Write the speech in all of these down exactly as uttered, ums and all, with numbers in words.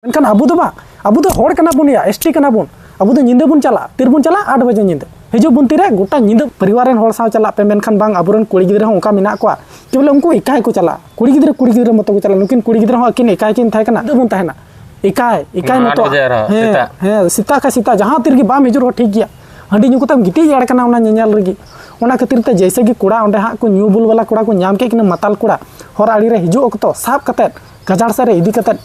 ᱢᱮᱱᱠᱷᱟᱱ ᱟᱵᱚ ᱫᱚ ᱵᱟᱝ, ᱟᱵᱚ ᱫᱚ ᱦᱚᱲ ᱠᱟᱱᱟ ᱵᱚᱱ ᱭᱟ, ᱮᱥ ᱴᱤ ᱠᱟᱱᱟ ᱵᱚᱱ᱾ ᱟᱵᱚ ᱫᱚ ᱧᱤᱫᱟᱹ ᱵᱚᱱ ᱪᱟᱞᱟᱜᱼᱟ᱾ ᱛᱤᱨ ᱵᱚᱱ ᱪᱟᱞᱟᱜᱼᱟ? ᱟᱴ ᱵᱟᱡᱮ ᱧᱤᱫᱟᱹ᱾ ᱦᱤᱡᱩᱜ ᱵᱚᱱ ᱛᱤᱨᱮ? ᱜᱚᱴᱟ ᱧᱤᱫᱟᱹ᱾ ᱯᱚᱨᱤᱵᱟᱨ ᱨᱮᱱ ᱦᱚᱲ ᱥᱟᱶ ᱪᱟᱞᱟᱜ ᱯᱮ, ᱢᱮᱱᱠᱷᱟᱱ ᱵᱟᱝ, ᱟᱵᱚᱨᱮᱱ ᱠᱩᱲᱤ ᱜᱤᱫᱽᱨᱟᱹ ᱦᱚᱸ ᱚᱱᱠᱟ ᱢᱮᱱᱟᱜ ᱠᱚᱣᱟ ᱡᱮ ᱵᱚᱞᱮ ᱩᱱᱠᱩ ᱮᱠᱟᱭ ᱠᱚ ᱪᱟᱞᱟᱜᱼᱟ, ᱠᱩᱲᱤ ᱜᱤᱫᱽᱨᱟᱹ ᱠᱩᱲᱤ ᱜᱤᱫᱽᱨᱟᱹ ᱢᱚᱛᱚ ᱠᱚ ᱪᱟᱞᱟᱜᱼᱟ᱾ ᱱᱩᱠᱤᱱ ᱠᱩᱲᱤ ᱜᱤᱫᱽᱨᱟᱹ ᱦᱚᱸ ᱟᱹᱠᱤᱱ ᱮᱠᱟᱭ ᱠᱤᱱ ᱛᱟᱦᱮᱸ ᱠᱟᱱᱟ, ᱧᱤᱫᱟᱹ ᱵᱚᱱ ᱛᱟᱦᱮᱱᱟ᱾ ᱮᱠᱟᱭ, ᱮᱠᱟᱭ ᱟᱴ ᱢᱚᱛᱚ᱾ ᱵᱟᱡᱮ ᱟᱨᱦᱚᱸ ᱦᱮᱸ, ᱥᱮᱛᱟᱜ᱾ ᱦᱮᱸ, ᱥᱮᱛᱟᱜ ᱠᱷᱟᱱ ᱥᱮᱛᱟᱜ, ᱡᱟᱦᱟᱸ ᱛᱤ ᱨᱮᱜᱮ ᱵᱟᱢ ᱦᱤᱡᱩᱜ ᱨᱮᱦᱚᱸ ᱴᱷᱤᱠ ᱜᱮᱭᱟ᱾ ᱦᱟᱺᱰᱤ ᱧᱩ ᱠᱟᱛᱮᱢ ᱜᱤᱛᱤᱡ ᱮᱲ ᱠᱟᱱᱟ ᱚᱱᱟ ᱧᱮᱧᱮᱞ ᱨᱮᱜᱮ᱾ ᱚᱱᱟ ᱠᱷᱟᱹᱛᱤᱨ ᱛᱮ ᱡᱮᱭᱥᱮ ᱜᱮ ᱠᱚᱲᱟ ᱚᱸᱰᱮ ᱦᱟᱸᱜ ᱠᱚ ᱧᱩ ᱵᱩᱞ ᱵᱟᱞᱟ ᱠᱚᱲᱟ ᱠᱚ ᱧᱟᱢ ᱠᱮᱫ ᱠᱤᱱᱟ ᱢᱟᱛᱟᱞ ᱠᱚᱲᱟ, ᱦᱚᱨ ᱟᱲᱮ ᱨᱮ ᱦᱤᱡᱩᱜ ᱚᱠᱛᱚ ᱥᱟᱵ ᱠᱟᱛᱮᱫ ᱜᱟᱡᱟᱲ ᱥᱮᱫ ᱨᱮ ᱤᱫᱤ ᱠᱟᱛᱮᱫ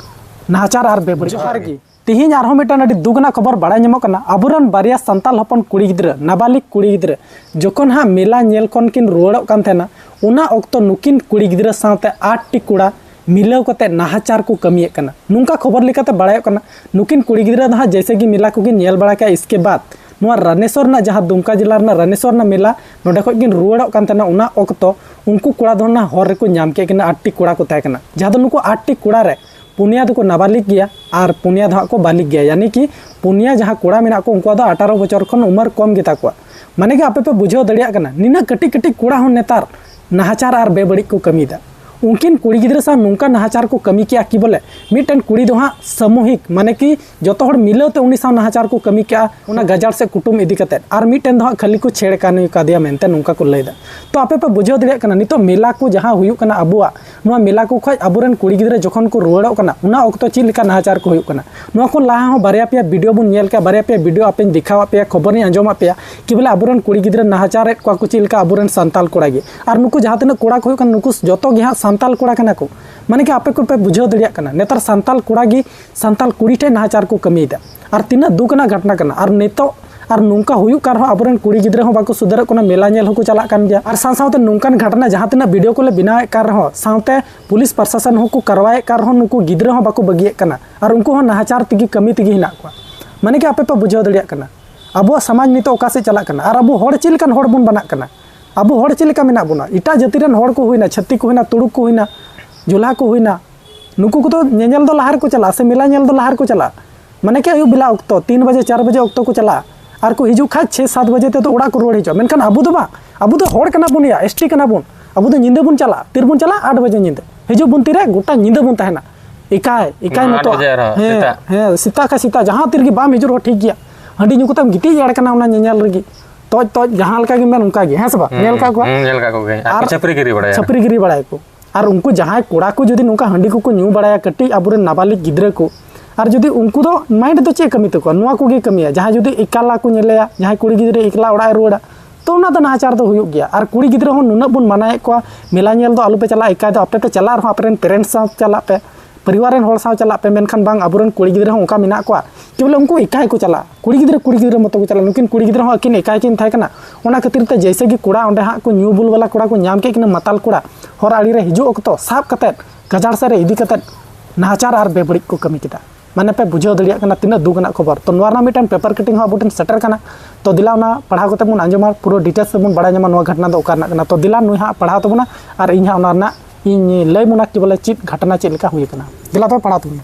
ᱱᱟᱦᱟᱪᱟᱨ ᱟᱨ ᱵᱮᱵᱟᱹᱲᱤᱡ᱾ ᱡᱚᱦᱟᱨ ᱜᱮ᱾ ᱛᱤᱦᱤᱧ ᱟᱨᱦᱚᱸ ᱢᱤᱫᱴᱟᱝ ᱟᱹᱰᱤ ᱫᱩᱠ ᱨᱮᱱᱟᱜ ᱠᱷᱚᱵᱚᱨ ᱵᱟᱲᱟᱭ ᱧᱟᱢᱚᱜ ᱠᱟᱱᱟ᱾ ᱟᱵᱚᱨᱮᱱ ᱵᱟᱨᱭᱟ ᱥᱟᱱᱛᱟᱞ ᱦᱚᱯᱚᱱ ᱠᱩᱲᱤ ᱜᱤᱫᱽᱨᱟᱹ, ᱱᱟᱵᱟᱞᱤᱜ ᱠᱩᱲᱤ ᱜᱤᱫᱽᱨᱟᱹ, ᱡᱚᱠᱷᱚᱱ ᱦᱟᱸᱜ ᱢᱮᱞᱟ ᱧᱮᱞ ᱠᱷᱚᱱ ᱠᱤᱱ ᱨᱩᱣᱟᱹᱲᱚᱜ ᱠᱟᱱ ᱛᱟᱦᱮᱱᱟ, ᱚᱱᱟ ᱚᱠᱛᱚ ᱱᱩᱠᱤᱱ ᱠᱩᱲᱤ ᱜᱤᱫᱽᱨᱟᱹ ᱥᱟᱶᱛᱮ ᱟᱴ ᱴᱤ ᱠᱚᱲᱟ ᱢᱤᱞᱟᱹᱣ ᱠᱟᱛᱮ ᱱᱟᱦᱟᱪᱟᱨ ᱠᱚ ᱠᱟᱹᱢᱤᱭᱮᱫ ᱠᱟᱱᱟ᱾ ᱱᱚᱝᱠᱟ ᱠᱷᱚᱵᱚᱨ ᱞᱮᱠᱟᱛᱮ ᱵᱟᱲᱟᱭᱚᱜ ᱠᱟᱱᱟ, ᱱᱩᱠᱤᱱ ᱠᱩᱲᱤ ᱜᱤᱫᱽᱨᱟᱹ ᱫᱚ ᱦᱟᱸᱜ ᱡᱮᱭᱥᱮ ᱜᱮ ᱢᱮᱞᱟ ᱠᱚᱠᱤᱱ ᱧᱮᱞ ᱵᱟᱲᱟ ᱠᱮᱜᱼᱟ, ᱤᱥᱠᱮ ᱵᱟᱫ ᱱᱚᱣᱟ ᱨᱟᱱᱮᱥᱚᱨ ᱨᱮᱱᱟᱜ, ᱡᱟᱦᱟᱸ ᱫᱩᱢᱠᱟ ᱡᱮᱞᱟ ᱨᱮᱱᱟᱜ ᱨᱟᱱᱮᱥᱚᱨ ᱨᱮᱱᱟᱜ ᱢᱮᱞᱟ, ᱱᱚᱸᱰᱮ ᱠᱷᱚᱡ ᱠᱤᱱ ᱨᱩᱣᱟᱹᱲᱚᱜ ᱠᱟᱱ ᱛᱟᱦᱮᱱᱟ᱾ ᱚᱱᱟ ᱚᱠᱛᱚ ᱩᱱᱠᱩ ᱠᱚᱲᱟ ᱫᱚ ᱚᱱᱟ ᱦᱚᱨ ᱨᱮᱠᱚ ᱧᱟᱢ ᱠᱮᱫ ᱠᱤᱱᱟ, ᱟᱴ ᱴᱤ ᱠᱚᱲᱟ ᱠᱚ ᱛᱟᱦᱮᱸ ᱠᱟᱱᱟ, ᱡᱟᱦᱟᱸ ᱫᱚ ᱱᱩᱠᱩ ᱟᱴ ᱴᱤ ᱠᱚᱲᱟ ᱨᱮ ᱯᱩᱱᱭᱟ ᱫᱚᱠᱚ ᱱᱟᱵᱟᱞᱤᱜ ᱜᱮᱭᱟ ᱟᱨ ᱯᱩᱱᱭᱟ ᱫᱚ ᱦᱟᱸᱜ ᱠᱚ ᱵᱟᱞᱤᱜ ᱜᱮᱭᱟ᱾ ᱭᱟᱱᱤ ᱠᱤ ᱯᱩᱱᱭᱟ ᱡᱟᱦᱟᱸ ᱠᱚᱲᱟ ᱢᱮᱱᱟᱜ ᱠᱚ, ᱩᱱᱠᱩᱣᱟᱜ ᱫᱚ ᱟᱴᱷᱟᱨᱚ ᱵᱚᱪᱷᱚᱨ ᱠᱷᱚᱱ ᱩᱢᱟᱹᱨ ᱠᱚᱢ ᱜᱮᱛᱟ ᱠᱚᱣᱟ᱾ ᱢᱟᱱᱮ ᱜᱮ ᱟᱯᱮ ᱯᱮ ᱵᱩᱡᱷᱟᱹᱣ ᱫᱟᱲᱮᱭᱟᱜ ᱠᱟᱱᱟ, ᱱᱤᱱᱟᱹᱜ ᱠᱟᱹᱴᱤᱡ ᱠᱟᱹᱴᱤᱡ ᱠᱚᱲᱟ ᱦᱚᱸ ᱱᱮᱛᱟᱨ ᱱᱟᱦᱟᱪᱟᱨ ᱟᱨ ᱵᱮᱵᱟᱹᱲᱤᱡ ᱠᱚ ᱠᱟᱹᱢᱤᱭᱮᱫᱟ᱾ ᱩᱱᱠᱤᱱ ᱠᱩᱲᱤ ᱜᱤᱫᱽᱨᱟᱹ ᱥᱟᱶ ᱱᱚᱝᱠᱟ ᱱᱟᱦᱟᱪᱟᱨ ᱠᱚ ᱠᱟᱹᱢᱤ ᱠᱮᱜᱼᱟ ᱠᱤ ᱵᱚᱞᱮ ᱢᱤᱫᱴᱮᱱ ᱠᱩᱲᱤ ᱫᱚ ᱦᱟᱸᱜ ᱥᱟᱢᱩᱦᱤᱠ, ᱢᱟᱱᱮ ᱠᱤ ᱡᱚᱛᱚ ᱦᱚᱲ ᱢᱤᱞᱟᱹᱣ ᱛᱮ ᱩᱱᱤ ᱥᱟᱶ ᱱᱟᱦᱟᱪᱟᱨ ᱠᱚ ᱠᱟᱹᱢᱤ ᱠᱮᱜᱼᱟ, ᱚᱱᱟ ᱜᱟᱡᱟᱲ ᱥᱮᱫ ᱠᱩᱴᱩᱢ ᱤᱫᱤ ᱠᱟᱛᱮᱫ, ᱟᱨ ᱢᱤᱫᱴᱮᱱ ᱫᱚ ᱦᱟᱸᱜ ᱠᱷᱟᱹᱞᱤ ᱠᱚ ᱪᱷᱮᱲ ᱠᱟᱱᱤ ᱠᱟᱫᱮᱭᱟ ᱢᱮᱱᱛᱮ ᱱᱚᱝᱠᱟ ᱠᱚ ᱞᱟᱹᱭᱫᱟ᱾ ᱛᱚ ᱟᱯᱮ ᱯᱮ ᱵᱩᱡᱷᱟᱹᱣ ᱫᱟᱲᱮᱭᱟᱜ ᱠᱟᱱᱟ, ᱱᱤᱛᱚᱜ ᱢᱮᱞᱟ ᱠᱚ ᱡᱟᱦᱟᱸ ᱦᱩᱭᱩᱜ ᱠᱟᱱᱟ ᱟᱵᱚᱣᱟᱜ, ᱱᱚᱣᱟ ᱢᱮᱞᱟ ᱠᱚ ᱠᱷᱚᱡ ᱟᱵᱚᱨᱮᱱ ᱠᱩᱲᱤ ᱜᱤᱫᱽᱨᱟᱹ ᱡᱚᱠᱷᱚᱱ ᱠᱚ ᱨᱩᱣᱟᱹᱲᱚᱜ ᱠᱟᱱᱟ, ᱚᱱᱟ ᱚᱠᱛᱚ ᱪᱮᱫ ᱞᱮᱠᱟ ᱱᱟᱦᱟᱪᱟᱨ ᱠᱚ ᱦᱩᱭᱩᱜ ᱠᱟᱱᱟ, ᱱᱚᱣᱟ ᱠᱚ ᱞᱟᱦᱟ ᱦᱚᱸ ᱵᱟᱨᱭᱟ ᱯᱮᱭᱟ ᱵᱷᱤᱰᱤᱭᱳ ᱵᱚᱱ ᱧᱮᱞ ᱠᱮᱜᱼᱟ, ᱵᱟᱨᱭᱟ ᱯᱮᱭᱟ ᱵᱷᱤᱰᱤᱭᱳ ᱟᱯᱮᱧ ᱫᱮᱠᱷᱟᱣᱟᱫ ᱯᱮᱭᱟ, ᱠᱷᱚᱵᱚᱨᱤᱧ ᱟᱸᱡᱚᱢᱟᱫ ᱯᱮᱭᱟ ᱠᱤ ᱵᱚᱞᱮ ᱟᱵᱚᱨᱮᱱ ᱠᱩᱲᱤ ᱜᱤᱫᱽᱨᱟᱹ ᱱᱟᱦᱟᱪᱟᱨᱮᱫ ᱠᱚᱣᱟ ᱠᱚ ᱪᱮᱫ ᱞᱮᱠᱟ ᱟᱵᱚᱨᱮᱱ ᱥᱟᱱᱛᱟᱞ ᱠᱚᱲᱟ ᱜᱮ᱾ ᱟᱨ ᱱᱩᱠᱩ ᱡᱟᱦᱟᱸ ᱛᱤᱱᱟᱹᱜ ᱠᱚᱲᱟ ᱠᱚ ᱦᱩᱭᱩᱜ ᱠᱟᱱᱟ, ᱱᱩᱠᱩ ᱡᱚᱛᱚ ᱜᱮ ᱦᱟᱸᱜ ᱥᱟᱱᱛᱟᱞ ᱠᱚᱲᱟ ᱠᱟᱱᱟ ᱠᱚ᱾ ᱢᱟᱱᱮ ᱠᱤ ᱟᱯᱮ ᱠᱚᱯᱮ ᱵᱩᱡᱷᱟᱹᱣ ᱫᱟᱲᱮᱭᱟᱜ ᱠᱟᱱᱟ, ᱱᱮᱛᱟᱨ ᱥᱟᱱᱛᱟᱞ ᱠᱚᱲᱟ ᱜᱮ ᱥᱟᱱᱛᱟᱞ ᱠᱩᱲᱤ ᱴᱷᱮᱱ ᱱᱟᱦᱟᱪᱟᱨ ᱠᱚ ᱠᱟᱹᱢᱤᱭᱮᱫᱟ᱾ ᱟᱨ ᱛᱤᱱᱟᱹᱜ ᱫᱩᱠ ᱨᱮᱱᱟᱜ ᱜᱷᱚᱴᱚᱱᱟ ᱠᱟᱱᱟ᱾ ᱟᱨ ᱱᱤᱛᱚᱜ ᱟᱨ ᱱᱚᱝᱠᱟ ᱦᱩᱭᱩᱜ ᱠᱟᱱ ᱨᱮᱦᱚᱸ ᱟᱵᱚᱨᱮᱱ ᱠᱩᱲᱤ ᱜᱤᱫᱽᱨᱟᱹ ᱦᱚᱸ ᱵᱟᱠᱚ ᱥᱩᱫᱷᱟᱹᱨᱚᱜ ᱠᱟᱱᱟ, ᱢᱮᱞᱟ ᱧᱮᱞ ᱦᱚᱸᱠᱚ ᱪᱟᱞᱟᱜ ᱠᱟᱱ ᱜᱮᱭᱟ᱾ ᱟᱨ ᱥᱟᱶ ᱥᱟᱶᱛᱮ ᱱᱚᱝᱠᱟᱱ ᱜᱷᱚᱴᱚᱱᱟ ᱡᱟᱦᱟᱸ ᱛᱤᱱᱟᱹᱜ ᱵᱷᱤᱰᱤᱭᱳ ᱠᱚᱞᱮ ᱵᱮᱱᱟᱣᱮᱫ ᱠᱟᱱ ᱨᱮᱦᱚᱸ, ᱥᱟᱶᱛᱮ ᱯᱩᱞᱤᱥ ᱯᱨᱚᱥᱟᱥᱚᱱ ᱦᱚᱸᱠᱚ ᱠᱟᱨᱣᱟᱭᱮᱫ ᱠᱟᱱ ᱨᱮᱦᱚᱸ, ᱱᱩᱠᱩ ᱜᱤᱫᱽᱨᱟᱹ ᱦᱚᱸ ᱵᱟᱠᱚ ᱵᱟᱹᱜᱤᱭᱮᱫ ᱠᱟᱱᱟ᱾ ᱟᱨ ᱩᱱᱠᱩ ᱦᱚᱸ ᱱᱟᱦᱟᱪᱟᱨ ᱛᱮᱜᱮ, ᱠᱟᱹᱢᱤ ᱛᱮᱜᱮ ᱦᱮᱱᱟᱜ ᱠᱚᱣᱟ᱾ ᱢᱟᱱᱮ ᱠᱤ ᱟᱯᱮ ᱯᱮ ᱵᱩᱡᱷᱟᱹᱣ ᱫᱟᱲᱮᱭᱟᱜ ᱠᱟᱱᱟ ᱟᱵᱚᱣᱟᱜ ᱥᱚᱢᱟᱡᱽ ᱱᱤᱛᱚᱜ ᱚᱠᱟ ᱥᱮᱫ ᱪᱟᱞᱟᱜ ᱠᱟᱱᱟ? ᱟᱨ ᱟᱵᱚ ᱦᱚᱲ ᱪᱮᱫ ᱞᱮᱠᱟᱱ ᱦᱚᱲ ᱵᱚᱱ ᱵᱮᱱᱟᱜ ᱠᱟᱱᱟ? ᱟᱵᱚ ᱦᱚᱲ ᱪᱮᱫ ᱞᱮᱠᱟ ᱢᱮᱱᱟᱜ ᱵᱚᱱᱟ? ᱮᱴᱟᱜ ᱡᱟᱹᱛᱤ ᱨᱮᱱ ᱦᱚᱲ ᱠᱚ ᱦᱩᱭᱱᱟ, ᱪᱷᱟᱹᱛᱤᱠ ᱠᱚ ᱦᱩᱭᱱᱟ, ᱛᱩᱲᱩᱠ ᱠᱚ ᱦᱩᱭᱱᱟ, ᱡᱩᱞᱦᱟ ᱠᱚ ᱦᱩᱭᱱᱟ, ᱱᱩᱠᱩ ᱠᱚᱫᱚ ᱧᱮᱧᱮᱞ ᱫᱚ ᱞᱟᱦᱟ ᱨᱮᱠᱚ ᱪᱟᱞᱟᱜᱼᱟ, ᱥᱮ ᱢᱮᱞᱟ ᱧᱮᱞ ᱫᱚ ᱞᱟᱦᱟ ᱨᱮᱠᱚ ᱪᱟᱞᱟᱜᱼᱟ᱾ ᱢᱟᱱᱮ ᱠᱤ ᱟᱹᱭᱩᱵ ᱵᱮᱞᱟ ᱚᱠᱛᱚ ᱛᱤᱱ ᱵᱟᱡᱮ, ᱪᱟᱨ ᱵᱟᱡᱮ ᱚᱠᱛᱚ ᱠᱚ ᱪᱟᱞᱟᱜᱼᱟ᱾ ᱟᱨ ᱠᱚ ᱦᱤᱡᱩᱜ ᱠᱷᱟᱡ ᱪᱷᱮ ᱥᱟᱛ ᱵᱟᱡᱮ ᱛᱮᱫᱚ ᱚᱲᱟᱜ ᱠᱚ ᱨᱩᱣᱟᱹᱲ ᱦᱤᱡᱩᱜᱼᱟ᱾ ᱢᱮᱱᱠᱷᱟᱱ ᱟᱵᱚ ᱫᱚ ᱵᱟᱝ, ᱟᱵᱚ ᱫᱚ ᱦᱚᱲ ᱠᱟᱱᱟ ᱵᱚᱱ ᱭᱟ, ᱮᱥ ᱴᱤ ᱠᱟᱱᱟ ᱵᱚᱱ᱾ ᱟᱵᱚ ᱫᱚ ᱧᱤᱫᱟᱹ ᱵᱚᱱ ᱪᱟᱞᱟᱜᱼᱟ᱾ ᱛᱤᱨ ᱵᱚᱱ ᱪᱟᱞᱟᱜᱼᱟ? ᱟᱴ ᱵᱟᱡᱮ ᱧᱤᱫᱟᱹ᱾ ᱦᱤᱡᱩᱜ ᱵᱚᱱ ᱛᱤᱨᱮ? ᱜᱚᱴᱟ ᱧᱤᱫᱟᱹ ᱵᱚᱱ ᱛᱟᱦᱮᱱᱟ᱾ ᱮᱠᱟᱭ ᱮᱠᱟᱭ ᱢᱚᱛᱚ᱾ ᱦᱮᱸ, ᱥᱮᱛᱟᱜ ᱠᱷᱟᱱ ᱥᱮᱛᱟᱜ, ᱡᱟᱦᱟᱸ ᱛᱤ ᱨᱮᱜᱮ ᱵᱟᱢ ᱦᱤᱡᱩᱜ ᱨᱮᱦᱚᱸ ᱴᱷᱤᱠ ᱜᱮᱭᱟ, ᱦᱟᱺᱰᱤ ᱧᱩ ᱠᱟᱛᱮᱢ ᱜᱤᱛᱤᱡ ᱮᱲ ᱠᱟᱱᱟ ᱚᱱᱟ ᱧᱮᱧᱮᱞ ᱨᱮᱜᱮ᱾ ᱛᱚᱡ ᱛᱚᱡ ᱡᱟᱦᱟᱸ ᱞᱮᱠᱟ ᱜᱮ ᱢᱮᱱ ᱚᱱᱠᱟ ᱜᱮ, ᱦᱮᱸ ᱥᱮ ᱵᱟᱝ? ᱧᱮᱞ ᱠᱟᱜ ᱠᱚᱣᱟ? ᱦᱮᱸ, ᱧᱮᱞ ᱠᱟᱜ ᱠᱚᱜᱮ᱾ ᱟᱨ ᱠᱚ ᱟᱨ ᱪᱷᱟᱹᱯᱨᱤ ᱜᱤᱨᱤ ᱵᱟᱲᱟᱭᱟ᱾ ᱪᱷᱟᱹᱯᱨᱤ ᱜᱤᱨᱤ ᱵᱟᱲᱟᱭᱟᱠᱚ᱾ ᱟᱨ ᱩᱱᱠᱩ ᱡᱟᱦᱟᱸᱭ ᱠᱚᱲᱟ ᱠᱚ ᱡᱩᱫᱤ ᱱᱚᱝᱠᱟ ᱦᱟᱺᱰᱤ ᱠᱚᱠᱚ ᱧᱩ ᱵᱟᱲᱟᱭᱟ ᱠᱟᱹᱴᱤᱡ ᱟᱵᱚᱨᱮᱱ ᱱᱟᱵᱟᱞᱤᱜ ᱜᱤᱫᱽᱨᱟᱹ ᱠᱚ, ᱟᱨ ᱡᱩᱫᱤ ᱩᱱᱠᱩ ᱫᱚ mind ᱫᱚ ᱪᱮᱫ ᱠᱟᱹᱢᱤ ᱛᱟᱠᱚᱣᱟ? ᱱᱚᱣᱟ ᱠᱚᱜᱮ ᱠᱟᱹᱢᱤᱭᱟ᱾ ᱡᱟᱦᱟᱸᱭ ᱡᱩᱫᱤ ᱮᱠᱟᱞᱟ ᱠᱚ ᱧᱮᱞᱮᱭᱟ, ᱡᱟᱦᱟᱸᱭ ᱠᱩᱲᱤ ᱜᱤᱫᱽᱨᱟᱹ ᱮᱠᱞᱟ ᱚᱲᱟᱜ ᱮ ᱨᱩᱣᱟᱹᱲᱟ, ᱛᱚ ᱚᱱᱟ ᱫᱚ ᱱᱟᱦᱟᱪᱟᱨ ᱫᱚ ᱦᱩᱭᱩᱜ ᱜᱮᱭᱟ᱾ ᱟᱨ ᱠᱩᱲᱤ ᱜᱤᱫᱽᱨᱟᱹ ᱦᱚᱸ ᱱᱩᱱᱟᱹᱜ ᱵᱚᱱ ᱢᱟᱱᱟᱭᱮᱫ ᱠᱚᱣᱟ, ᱢᱮᱞᱟ ᱧᱮᱞ ᱫᱚ ᱟᱞᱚᱯᱮ ᱪᱟᱞᱟᱜᱼᱟ, ᱮᱠᱟᱭ ᱫᱚ ᱟᱯᱮ ᱯᱮ ᱪᱟᱞᱟᱜ ᱨᱮᱦᱚᱸ ᱟᱯᱮᱨᱮᱱ parents ᱥᱟᱶ ᱪᱟᱞᱟᱜ ᱯᱮ, ᱯᱚᱨᱤᱵᱟᱨ ᱨᱮᱱ ᱦᱚᱲ ᱥᱟᱶ ᱪᱟᱞᱟᱜ ᱯᱮ, ᱢᱮᱱᱠᱷᱟᱱ ᱵᱟᱝ, ᱟᱵᱚᱨᱮᱱ ᱠᱩᱲᱤ ᱜᱤᱫᱽᱨᱟᱹ ᱦᱚᱸ ᱚᱱᱠᱟ ᱢᱮᱱᱟᱜ ᱠᱚᱣᱟ ᱠᱤ ᱵᱚᱞᱮ ᱩᱱᱠᱩ ᱮᱠᱟᱭ ᱠᱚ ᱪᱟᱞᱟᱜᱼᱟ, ᱠᱩᱲᱤ ᱜᱤᱫᱽᱨᱟᱹ ᱠᱩᱲᱤ ᱜᱤᱫᱽᱨᱟᱹ ᱢᱚᱛᱚ ᱠᱚ ᱪᱟᱞᱟᱜᱼᱟ᱾ ᱱᱩᱠᱤᱱ ᱠᱩᱲᱤ ᱜᱤᱫᱽᱨᱟᱹ ᱦᱚᱸ ᱟᱹᱠᱤᱱ ᱮᱠᱟᱭ ᱠᱤᱱ ᱛᱟᱦᱮᱸ ᱠᱟᱱᱟ, ᱚᱱᱟ ᱠᱷᱟᱹᱛᱤᱨ ᱛᱮ ᱡᱮᱭᱥᱮ ᱜᱮ ᱠᱚᱲᱟ ᱚᱸᱰᱮ ᱦᱟᱸᱜ ᱠᱚ ᱧᱩ ᱵᱩᱞ ᱵᱟᱞᱟ ᱠᱚᱲᱟ ᱠᱚ ᱧᱟᱢ ᱠᱮᱫ ᱠᱤᱱᱟ ᱢᱟᱛᱟᱞ ᱠᱚᱲᱟ, ᱦᱚᱨ ᱟᱲᱮ ᱨᱮ ᱦᱤᱡᱩᱜ ᱚᱠᱛᱚ ᱥᱟᱵ ᱠᱟᱛᱮᱫ ᱜᱟᱡᱟᱲ ᱥᱮᱫ ᱨᱮ ᱤᱫᱤ ᱠᱟᱛᱮᱫ ᱱᱟᱦᱟᱪᱟᱨ ᱟᱨ ᱵᱮᱵᱟᱹᱲᱤᱡ ᱠᱚ ᱠᱟᱹᱢᱤ ᱠᱮᱫᱟ᱾ ᱢᱟᱱᱮ ᱯᱮ ᱵᱩᱡᱷᱟᱹᱣ ᱫᱟᱲᱮᱭᱟᱜ ᱠᱟᱱᱟ ᱛᱤᱱᱟᱹᱜ ᱫᱩᱠ ᱟᱱᱟᱜ ᱠᱷᱚᱵᱚᱨ᱾ ᱛᱚ ᱱᱚᱣᱟ ᱨᱮᱱᱟᱜ ᱢᱤᱫᱴᱮᱱ paper cutting ᱦᱚᱸ ᱟᱵᱚ ᱴᱷᱮᱱ ᱥᱮᱴᱮᱨ ᱠᱟᱱᱟ᱾ ᱛᱚ ᱫᱮᱞᱟ ᱚᱱᱟ ᱯᱟᱲᱦᱟᱣ ᱠᱟᱛᱮ ᱵᱚᱱ ᱟᱸᱡᱚᱢᱟ, ᱯᱩᱨᱟᱹ details ᱛᱮᱵᱚᱱ ᱵᱟᱲᱟᱭ ᱧᱟᱢᱟ ᱱᱚᱣᱟ ᱜᱷᱚᱴᱚᱱᱟ ᱫᱚ ᱚᱠᱟ ᱨᱮᱱᱟᱜ ᱠᱟᱱᱟ᱾ ᱛᱚ ᱫᱮᱞᱟ ᱱᱩᱭ ᱦᱟᱸᱜ ᱯᱟᱲᱦᱟᱣ ᱛᱟᱵᱚᱱᱟ ᱟᱨ ᱤᱧ ᱦᱟᱸᱜ ᱚᱱᱟ ᱨᱮᱱᱟᱜ ᱤᱧ ᱞᱟᱹᱭ ᱵᱚᱱᱟ ᱠᱤ ᱵᱚᱞᱮ ᱪᱮᱫ ᱜᱷᱚᱴᱚᱱᱟ ᱪᱮᱫ ᱞᱮᱠᱟ ᱦᱩᱭ ᱟᱠᱟᱱᱟ᱾ ᱫᱮᱞᱟ ᱛᱚᱵᱮ ᱯᱟᱲᱦᱟᱣ ᱛᱟᱵᱚᱱ ᱢᱮ᱾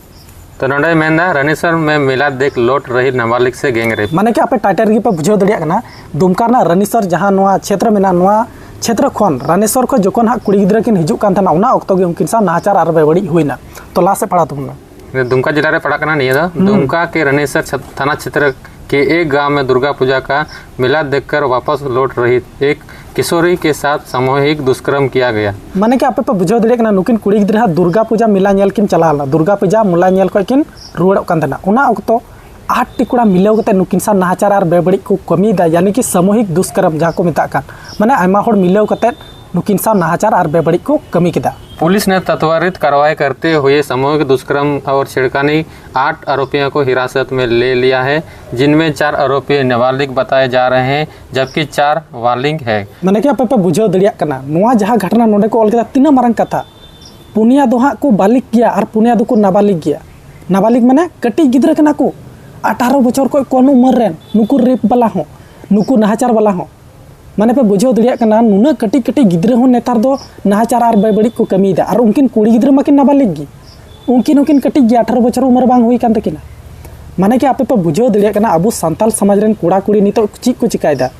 ᱛᱚ ᱱᱚᱰᱮ ᱢᱮᱱᱫᱟ, ᱨᱟᱱᱤᱥᱚᱨ ᱢᱮ ᱢᱮᱞᱟ ᱫᱮᱠᱷ ᱞᱚᱴ ᱨᱟᱦᱤ ᱱᱟᱵᱟᱞᱤᱜ ᱥᱮ ᱜᱮᱝ ᱨᱮᱯ᱾ ᱢᱟᱱᱮ ᱠᱤ ᱟᱯᱮ title ᱨᱮᱜᱮ ᱯᱮ ᱵᱩᱡᱷᱟᱹᱣ ᱫᱟᱲᱮᱭᱟᱜ ᱠᱟᱱᱟ, ᱫᱩᱢᱠᱟ ᱨᱮᱱᱟᱜ ᱨᱟᱱᱤᱥᱚᱨ ᱡᱟᱦᱟᱸ ᱱᱚᱣᱟ ᱪᱷᱮᱛᱨᱚ ᱢᱮᱱᱟᱜᱼᱟ, ᱱᱚᱣᱟ ᱪᱷᱮᱛᱨᱚ ᱠᱷᱚᱱ ᱨᱟᱱᱤᱥᱚᱨ ᱠᱷᱚᱱ ᱡᱚᱠᱷᱚᱱ ᱦᱟᱸᱜ ᱠᱩᱲᱤ ᱜᱤᱫᱽᱨᱟᱹ ᱠᱤᱱ ᱦᱤᱡᱩᱜ ᱠᱟᱱ ᱛᱟᱦᱮᱱᱟ, ᱚᱱᱟ ᱚᱠᱛᱚ ᱜᱮ ᱩᱱᱠᱤᱱ ᱥᱟᱶ ᱱᱟᱦᱟᱪᱟᱨ ᱟᱨ ᱵᱮᱵᱟᱹᱲᱤᱡ ᱦᱩᱭᱱᱟ᱾ ᱛᱚ ᱞᱟᱦᱟ ᱥᱮᱫ ᱯᱟᱲᱦᱟᱣ ᱛᱟᱵᱚᱱ ᱢᱮ᱾ ᱫᱩᱢᱠᱟ ᱡᱮᱞᱟ ᱨᱮ ᱯᱟᱲᱟᱜ ᱠᱟᱱᱟ ᱱᱤᱭᱟᱹ ᱫᱚ᱾ ᱦᱩᱸ᱾ ᱫᱩᱢᱠᱟ ᱠᱮ ᱨᱟᱱᱤᱥᱚᱨ ᱪᱷᱟ-, ᱛᱷᱟᱱᱟ ᱪᱷᱮᱛᱨᱚ ᱠᱮ ᱮᱠ ᱜᱟᱸᱣ ᱢᱮ ᱫᱩᱨᱜᱟ ᱯᱩᱡᱟ ᱠᱟ ᱢᱮᱞᱟ ᱫᱮᱠᱷᱠᱟᱨ ᱣᱟᱯᱟᱥ ᱞᱚᱴ ᱨᱟᱦᱤ ᱮᱠ ᱠᱤᱥᱳᱨᱤ ᱠᱮ ᱥᱟᱛᱷ ᱥᱟᱢᱩᱦᱤᱠ ᱫᱩᱥᱠᱨᱚᱢ ᱠᱤᱭᱟ ᱜᱟᱭᱟ᱾ ᱢᱟᱱᱮ ᱠᱤ ᱟᱯᱮ ᱯᱮ ᱵᱩᱡᱷᱟᱹᱣ ᱫᱟᱲᱮᱭᱟᱜ ᱠᱟᱱᱟ, ᱱᱩᱠᱤᱱ ᱠᱩᱲᱤ ᱜᱤᱫᱽᱨᱟᱹ ᱦᱟᱸᱜ ᱫᱩᱨᱜᱟ ᱯᱩᱡᱟ ᱢᱮᱞᱟ ᱧᱮᱞ ᱠᱤᱱ ᱪᱟᱞᱟᱣ ᱞᱮᱱᱟ, ᱫᱩᱨᱜᱟ ᱯᱩᱡᱟ ᱢᱮᱞᱟ ᱧᱮᱞ ᱠᱷᱚᱱ ᱠᱤᱱ ᱨᱩᱣᱟᱹᱲᱚᱜ ᱠᱟᱱ ᱛᱟᱦᱮᱱᱟ᱾ ᱚᱱᱟ ᱚᱠᱛᱚ ᱟᱴ ᱴᱤ ᱠᱚᱲᱟ ᱢᱤᱞᱟᱹᱣ ᱠᱟᱛᱮ ᱱᱩᱠᱤᱱ ᱥᱟᱶ ᱱᱟᱦᱟᱪᱟᱨ ᱟᱨ ᱵᱮᱵᱟᱹᱲᱤᱡ ᱠᱚ ᱠᱟᱹᱢᱤᱭᱮᱫᱟ, ᱭᱟᱱᱤ ᱠᱤ ᱥᱟᱢᱩᱦᱤᱠ ᱫᱩᱥᱠᱨᱚᱢ ᱡᱟᱦᱟᱸ ᱠᱚ ᱢᱮᱛᱟᱜ ᱠᱟᱱ, ᱢᱟᱱᱮ ᱟᱭᱢᱟ ᱦᱚᱲ ᱢᱤᱞᱟᱹᱣ ᱠᱟᱛᱮ ᱱᱩᱠᱤᱱ ᱥᱟᱶ ᱱᱟᱦᱟᱪᱟᱨ ᱟᱨ ᱵᱮᱵᱟᱹᱲᱤᱡ ᱠᱚ ᱠᱟᱹᱢᱤ ᱠᱮᱫᱟ᱾ पुलिस ने त्वरित कार्रवाई करते हुए सामूहिक दुष्कर्म और छेड़खानी आठ आरोपियों को हिरासत में ले लिया है, जिनमें चार आरोपी नाबालिग बताए जा रहे हैं, जबकि चार बालिग हैं। ᱢᱟᱱᱮ ᱠᱤ ᱟᱯᱮ ᱯᱮ ᱵᱩᱡᱷᱟᱹᱣ ᱫᱟᱲᱮᱭᱟᱜ ᱠᱟᱱᱟ, ᱱᱚᱣᱟ ᱡᱟᱦᱟᱸ ᱜᱷᱚᱴᱚᱱᱟ ᱱᱚᱰᱮ ᱠᱚ ᱚᱞ ᱠᱮᱫᱟ, ᱛᱤᱱᱟᱹᱜ ᱢᱟᱨᱟᱝ ᱠᱟᱛᱷᱟ᱾ ᱯᱩᱱᱭᱟ ᱫᱚ ᱦᱟᱸᱜ ᱠᱚ ᱵᱟᱞᱤᱜ ᱜᱮᱭᱟ ᱟᱨ ᱯᱩᱱᱭᱟ ᱫᱚᱠᱚ ᱱᱟᱵᱟᱞᱤᱜ ᱜᱮᱭᱟ᱾ ᱱᱟᱵᱟᱞᱤᱜ ᱢᱟᱱᱮ ᱠᱟᱹᱴᱤᱡ ᱜᱤᱫᱽᱨᱟᱹ ᱠᱟᱱᱟ ᱠᱚ, ᱟᱴᱷᱟᱨᱚ ᱵᱚᱪᱷᱚᱨ ᱠᱷᱚᱱ ᱠᱚᱢ ᱩᱢᱮᱨ ᱨᱮᱱ ᱱᱩᱠᱩ ᱨᱮᱯ ᱵᱟᱞᱟ ᱦᱚᱸ, ᱱᱩᱠᱩ ᱱᱟᱦᱟᱪᱟᱨ ᱵᱟᱞᱟ ᱦᱚᱸ᱾ ᱢᱟᱱᱮ ᱯᱮ ᱵᱩᱡᱷᱟᱹᱣ ᱫᱟᱲᱮᱭᱟᱜ ᱠᱟᱱᱟ, ᱱᱩᱱᱟᱹᱜ ᱠᱟᱹᱴᱤᱡ ᱠᱟᱹᱴᱤᱡ ᱜᱤᱫᱽᱨᱟᱹ ᱦᱚᱸ ᱱᱮᱛᱟᱨ ᱫᱚ ᱱᱟᱦᱟᱪᱟᱨ ᱟᱨ ᱵᱮᱵᱟᱹᱲᱤᱡ ᱠᱚ ᱠᱟᱹᱢᱤᱭᱮᱫᱟ᱾ ᱟᱨ ᱩᱱᱠᱤᱱ ᱠᱩᱲᱤ ᱜᱤᱫᱽᱨᱟᱹ ᱢᱟᱠᱤᱱ ᱱᱟᱵᱟᱞᱤᱜ ᱜᱮ, ᱩᱱᱠᱤᱱ ᱦᱚᱸᱠᱤᱱ ᱠᱟᱹᱴᱤᱡ ᱜᱮᱭᱟ, ᱟᱴᱷᱟᱨᱚ ᱵᱚᱪᱷᱚᱨ ᱩᱢᱮᱨ ᱵᱟᱝ ᱦᱩᱭ ᱠᱟᱱ ᱛᱟᱹᱠᱤᱱᱟ᱾ ᱢᱟᱱᱮ ᱠᱤ ᱟᱯᱮ ᱯᱮ ᱵᱩᱡᱷᱟᱹᱣ ᱫᱟᱲᱮᱭᱟᱜ ᱠᱟᱱᱟ, ᱟᱵᱚ ᱥᱟᱱᱛᱟᱞ ᱥᱚᱢᱟᱡᱽ ᱨᱮᱱ ᱠᱚᱲᱟ ᱠᱩᱲᱤ ᱱᱤᱛᱚᱜ ᱪᱮᱫ ᱠᱚ ᱪᱤᱠᱟᱭᱮᱫᱟ?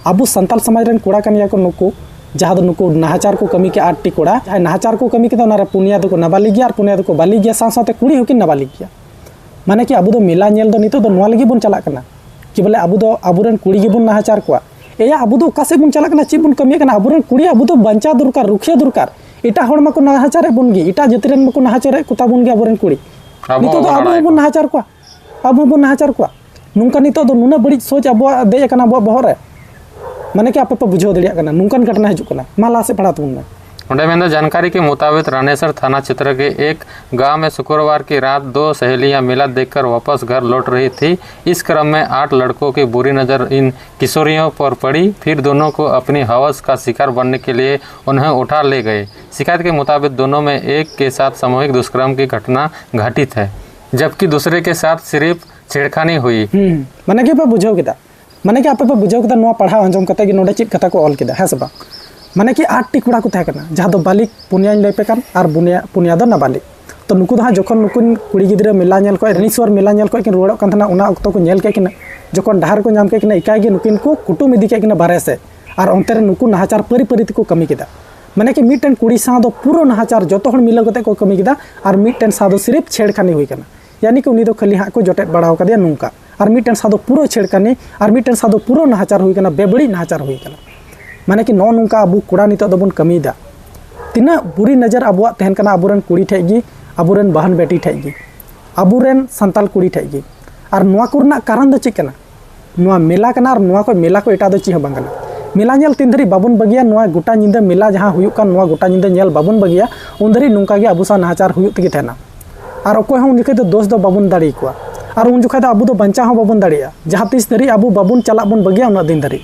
ᱟᱵᱚ ᱥᱟᱱᱛᱟᱞ ᱥᱚᱢᱟᱡᱽ ᱨᱮᱱ ᱠᱚᱲᱟ ᱠᱟᱱ ᱜᱮᱭᱟ ᱠᱚ ᱱᱩᱠᱩ, ᱡᱟᱦᱟᱸ ᱫᱚ ᱱᱩᱠᱩ ᱱᱟᱦᱟᱪᱟᱨ ᱠᱚ ᱠᱟᱹᱢᱤ ᱠᱮᱫᱟ ᱟᱴ ᱴᱤ ᱠᱚᱲᱟ, ᱡᱟᱦᱟᱸᱭ ᱱᱟᱦᱟᱪᱟᱨ ᱠᱚ ᱠᱟᱹᱢᱤ ᱠᱮᱫᱟ, ᱚᱱᱟᱨᱮ ᱯᱩᱱᱭᱟ ᱫᱚᱠᱚ ᱱᱟᱵᱟᱞᱤᱜ ᱜᱮᱭᱟ ᱟᱨ ᱯᱩᱱᱭᱟ ᱫᱚᱠᱚ ᱵᱟᱞᱤᱜ ᱜᱮᱭᱟ, ᱥᱟᱶ ᱥᱟᱶᱛᱮ ᱠᱩᱲᱤ ᱦᱚᱸᱠᱤᱱ ᱱᱟᱵᱟᱞᱤᱜ ᱜᱮᱭᱟ᱾ ᱢᱟᱱᱮ ᱠᱤ ᱟᱵᱚ ᱫᱚ ᱢᱮᱞᱟ ᱧᱮᱞ ᱫᱚ ᱱᱤᱛᱚᱜ ᱫᱚ ᱱᱚᱣᱟ ᱞᱟᱹᱜᱤᱫ ᱵᱚᱱ ᱪᱟᱞᱟᱜ ᱠᱟᱱᱟ ᱠᱤ ᱵᱚᱞᱮ ᱟᱵᱚ ᱫᱚ ᱟᱵᱚᱨᱮᱱ ᱠᱩᱲᱤ ᱜᱮᱵᱚᱱ ᱱᱟᱦᱟᱪᱟᱨ ᱠᱚᱣᱟ? ᱮᱭᱟ, ᱟᱵᱚ ᱫᱚ ᱚᱠᱟ ᱥᱮᱫ ᱵᱚᱱ ᱪᱟᱞᱟᱜ ᱠᱟᱱᱟ, ᱪᱮᱫ ᱵᱚᱱ ᱠᱟᱹᱢᱤᱭᱮᱫ ᱠᱟᱱᱟ? ᱟᱵᱚᱨᱮᱱ ᱠᱩᱲᱤ ᱟᱵᱚ ᱫᱚ ᱵᱟᱧᱪᱟᱣ ᱫᱚᱨᱠᱟᱨ, ᱨᱩᱠᱷᱤᱭᱟᱹ ᱫᱚᱨᱠᱟᱨ᱾ ᱮᱴᱟᱜ ᱦᱚᱲ ᱢᱟᱠᱚ ᱱᱟᱦᱟᱪᱟᱨᱮᱫ ᱵᱚᱱ ᱜᱮ, ᱮᱴᱟᱜ ᱡᱟᱹᱛᱤ ᱨᱮᱱ ᱢᱟᱠᱚ ᱱᱟᱦᱟᱪᱟᱨᱮᱫ ᱠᱚ ᱛᱟᱵᱚᱱ ᱜᱮ ᱟᱵᱚᱨᱮᱱ ᱠᱩᱲᱤ᱾ ᱟᱵᱚ ᱱᱤᱛᱚᱜ ᱫᱚ ᱦᱚᱸᱵᱚᱱ ᱟᱵᱚ ᱟᱲᱟᱜᱮᱫ ᱦᱚᱸᱵᱚᱱ ᱠᱚᱣᱟ᱾ ᱱᱟᱦᱟᱪᱟᱨ ᱠᱚᱣᱟ, ᱟᱵᱚ ᱦᱚᱸᱵᱚᱱ ᱱᱟᱦᱟᱪᱟᱨ ᱠᱚᱣᱟ᱾ ᱱᱚᱝᱠᱟ ᱱᱤᱛᱚᱜ ᱫᱚ ᱱᱩᱱᱟᱹᱜ ᱵᱟᱹᱲᱤᱡ ᱥᱳᱪ ᱟᱵᱚᱣᱟᱜ ᱫᱮᱡ ᱟᱠᱟᱱᱟ ᱟᱵᱚᱣᱟᱜ ᱵᱚᱦᱚᱜ ᱨᱮ᱾ ᱢᱟᱱᱮ ᱠᱤ ᱟᱯᱮ ᱯᱮ ᱵᱩᱡᱷᱟᱹᱣ ᱫᱟᱲᱮᱭᱟᱜ ᱠᱟᱱᱟ, ᱱᱚᱝᱠᱟᱱ ᱜᱷᱚᱴᱚᱱᱟ ᱦᱤᱡᱩᱜ ᱠᱟᱱᱟ᱾ ᱢᱟ ᱞᱟᱦᱟ ᱥᱮᱫ ᱯᱟᱲᱦᱟᱣ ᱛᱟᱵᱚᱱ ᱢᱮ᱾ उन्हें जानकारी के मुताबिक रानेसर थाना क्षेत्र के एक गांव में शुक्रवार की रात दो सहेलियां मेला देखकर वापस घर लौट रही थी। इस क्रम में आठ लड़कों की बुरी नज़र इन किशोरियों पर पड़ी। फिर दोनों को अपनी हवस का शिकार बनने के लिए उन्हें उठा ले गए। शिकायत के मुताबिक दोनों में एक के साथ सामूहिक दुष्कर्म की घटना घटित है, जबकि दूसरे के साथ सिर्फ छेड़खानी हुई। ᱦᱩᱸ, ᱢᱟᱱᱮ ᱜᱮ ᱯᱮ ᱵᱩᱡᱷᱟᱹᱣ ᱠᱮᱫᱟ, ᱢᱟᱱᱮ ᱜᱮ ᱟᱯᱮ ᱯᱮ ᱵᱩᱡᱷᱟᱹᱣ ᱠᱮᱫᱟ ᱱᱚᱣᱟ ᱯᱟᱲᱦᱟᱣ ᱟᱸᱡᱚᱢ ᱠᱟᱛᱮ ᱜᱮ ᱱᱚᱰᱮ ᱪᱮᱫ ᱠᱟᱛᱷᱟ ᱠᱚ ᱚᱞ ᱠᱮᱫᱟ, ᱦᱮᱸ ᱥᱮ ᱵᱟᱝ? ᱢᱟᱱᱮ ᱠᱤ ᱟᱴ ᱴᱤ ᱠᱚᱲᱟ ᱠᱚ ᱛᱟᱦᱮᱸ ᱠᱟᱱᱟ, ᱡᱟᱦᱟᱸ ᱫᱚ ᱵᱟᱞᱤᱜ ᱯᱩᱱᱭᱟᱧ ᱞᱟᱹᱭ ᱯᱮ ᱠᱟᱱ ᱟᱨ ᱵᱩᱱᱭᱟ-, ᱯᱩᱱᱭᱟ ᱫᱚ ᱱᱟᱵᱟᱞᱤᱜ᱾ ᱛᱚ ᱱᱩᱠᱩ ᱫᱚ ᱦᱟᱸᱜ ᱡᱚᱠᱷᱚᱱ ᱱᱩᱠᱤᱱ ᱠᱩᱲᱤ ᱜᱤᱫᱽᱨᱟᱹ ᱢᱮᱞᱟ ᱧᱮᱞ ᱠᱷᱚᱡ, ᱨᱟᱱᱤᱥᱣᱚᱨ ᱢᱮᱞᱟ ᱧᱮᱞ ᱠᱷᱚᱡ ᱠᱤᱱ ᱨᱩᱣᱟᱹᱲᱚᱜ ᱠᱟᱱ ᱛᱟᱦᱮᱱᱟ, ᱚᱱᱟ ᱚᱠᱛᱚ ᱠᱚ ᱧᱮᱞ ᱠᱮᱫ ᱠᱤᱱᱟ, ᱡᱚᱠᱷᱚᱱ ᱰᱟᱦᱟᱨ ᱠᱚ ᱧᱟᱢ ᱠᱮᱫ ᱠᱤᱱᱟ, ᱮᱠᱟᱭ ᱜᱮ ᱱᱩᱠᱤᱱ ᱠᱚ ᱠᱩᱴᱩᱢ ᱤᱫᱤ ᱠᱮᱫ ᱠᱤᱱᱟ ᱵᱟᱨᱦᱮ ᱥᱮᱫ᱾ ᱟᱨ ᱚᱱᱛᱮ ᱨᱮ ᱱᱩᱠᱩ ᱱᱟᱦᱟᱪᱟᱨ ᱯᱟᱹᱨᱤ ᱯᱟᱹᱨᱤ ᱛᱮᱠᱚ ᱠᱟᱹᱢᱤ ᱠᱮᱫᱟ᱾ ᱢᱟᱱᱮ ᱠᱤ ᱢᱤᱫᱴᱮᱱ ᱠᱩᱲᱤ ᱥᱟᱶ ᱫᱚ ᱯᱩᱨᱟᱹ ᱱᱟᱦᱟᱪᱟᱨ, ᱡᱚᱛᱚ ᱦᱚᱲ ᱢᱤᱞᱟᱹᱣ ᱠᱟᱛᱮ ᱠᱚ ᱠᱟᱹᱢᱤ ᱠᱮᱫᱟ᱾ ᱟᱨ ᱢᱤᱫᱴᱮᱱ ᱥᱟᱶ ᱫᱚ ᱥᱤᱨᱤᱯ ᱪᱷᱮᱲᱠᱷᱟᱱᱤ ᱦᱩᱭ ᱠᱟᱱᱟ, ᱭᱟᱱᱤ ᱠᱤ ᱩᱱᱤ ᱫᱚ ᱠᱷᱟᱹᱞᱤ ᱦᱟᱸᱜ ᱠᱚ ᱡᱚᱴᱮᱫ ᱵᱟᱲᱟ ᱟᱠᱟᱫᱮᱭᱟ ᱱᱚᱝᱠᱟ᱾ ᱟᱨ ᱢᱤᱫᱴᱮᱱ ᱥᱟᱶ ᱫᱚ ᱯᱩᱨᱟᱹ ᱪᱷᱮᱲᱠᱷᱟᱱᱤ, ᱟᱨ ᱢᱤᱫᱴᱮᱱ ᱥᱟᱶ ᱫᱚ ᱯᱩᱨᱟᱹ ᱱᱟᱦᱟᱪᱟᱨ ᱦᱩᱭ ᱠᱟᱱᱟ, ᱵᱮᱵᱟᱹᱲᱤᱡ ᱱᱟᱦᱟᱪᱟᱨ ᱦᱩᱭ ᱠᱟᱱᱟ᱾ ᱢᱟᱱᱮ ᱠᱤ ᱱᱚᱜᱼᱚ ᱱᱚᱝᱠᱟ ᱟᱵᱚ ᱠᱚᱲᱟ ᱱᱤᱛᱚᱜ ᱫᱚᱵᱚᱱ ᱠᱟᱹᱢᱤᱭᱮᱫᱟ᱾ ᱛᱤᱱᱟᱹᱜ ᱵᱩᱨᱤ ᱱᱚᱡᱚᱨ ᱟᱵᱚᱣᱟᱜ ᱛᱟᱦᱮᱱ ᱠᱟᱱᱟ ᱟᱵᱚᱨᱮᱱ ᱠᱩᱲᱤ ᱴᱷᱮᱡ ᱜᱮ, ᱟᱵᱚᱨᱮᱱ ᱵᱟᱦᱟᱱ ᱵᱮᱴᱤ ᱴᱷᱮᱡ ᱜᱮ, ᱟᱵᱚᱨᱮᱱ ᱥᱟᱱᱛᱟᱞ ᱠᱩᱲᱤ ᱴᱷᱮᱡ ᱜᱮ᱾ ᱟᱨ ᱱᱚᱣᱟ ᱠᱚ ᱨᱮᱱᱟᱜ ᱠᱟᱨᱚᱱ ᱫᱚ ᱪᱮᱫ ᱠᱟᱱᱟ? ᱱᱚᱣᱟ ᱢᱮᱞᱟ ᱠᱟᱱᱟ, ᱟᱨ ᱱᱚᱣᱟ ᱠᱷᱚᱡ ᱢᱮᱞᱟ ᱠᱷᱚᱡ ᱮᱴᱟᱜ ᱫᱚ ᱪᱮᱫ ᱦᱚᱸ ᱵᱟᱝ ᱠᱟᱱᱟ᱾ ᱢᱮᱞᱟ ᱧᱮᱞ ᱛᱤᱱ ᱫᱷᱟᱹᱨᱤᱡ ᱵᱟᱵᱚᱱ ᱵᱟᱹᱜᱤᱭᱟ, ᱱᱚᱣᱟ ᱜᱚᱴᱟ ᱧᱤᱫᱟᱹ ᱢᱮᱞᱟ ᱡᱟᱦᱟᱸ ᱦᱩᱭᱩᱜ ᱠᱟᱱ, ᱱᱚᱣᱟ ᱜᱚᱴᱟ ᱧᱤᱫᱟᱹ ᱧᱮᱞ ᱵᱟᱵᱚᱱ ᱵᱟᱹᱜᱤᱭᱟ, ᱩᱱ ᱫᱷᱟᱹᱨᱤᱡ ᱱᱚᱝᱠᱟ ᱜᱮ ᱟᱵᱚ ᱥᱟᱶ ᱱᱟᱦᱟᱪᱟᱨ ᱦᱩᱭᱩᱜ ᱛᱮᱜᱮ ᱛᱟᱦᱮᱱᱟ᱾ ᱟᱨ ᱚᱠᱚᱭ ᱦᱚᱸ ᱩᱱ ᱡᱚᱠᱷᱚᱡ ᱫᱚ ᱫᱳᱥ ᱫᱚ ᱵᱟᱵᱚᱱ ᱫᱟᱲᱮ ᱟᱠᱚᱣᱟ᱾ ᱟᱨ ᱩᱱ ᱡᱚᱠᱷᱚᱡ ᱫᱚ ᱟᱵᱚ ᱫᱚ ᱵᱟᱧᱪᱟᱣ ᱦᱚᱸ ᱵᱟᱵᱚᱱ ᱫᱟᱲᱮᱭᱟᱜᱼᱟ, ᱡᱟᱦᱟᱸ ᱛᱤᱥ ᱫᱷᱟᱹᱨᱤᱡ ᱟᱵᱚ ᱵᱟᱵᱚᱱ ᱪᱟᱞᱟᱜ ᱵᱚᱱ ᱵᱟᱹᱜᱤᱭᱟ, ᱩᱱᱟᱹᱜ ᱫᱤᱱ ᱫᱷᱟᱹᱨᱤᱡ᱾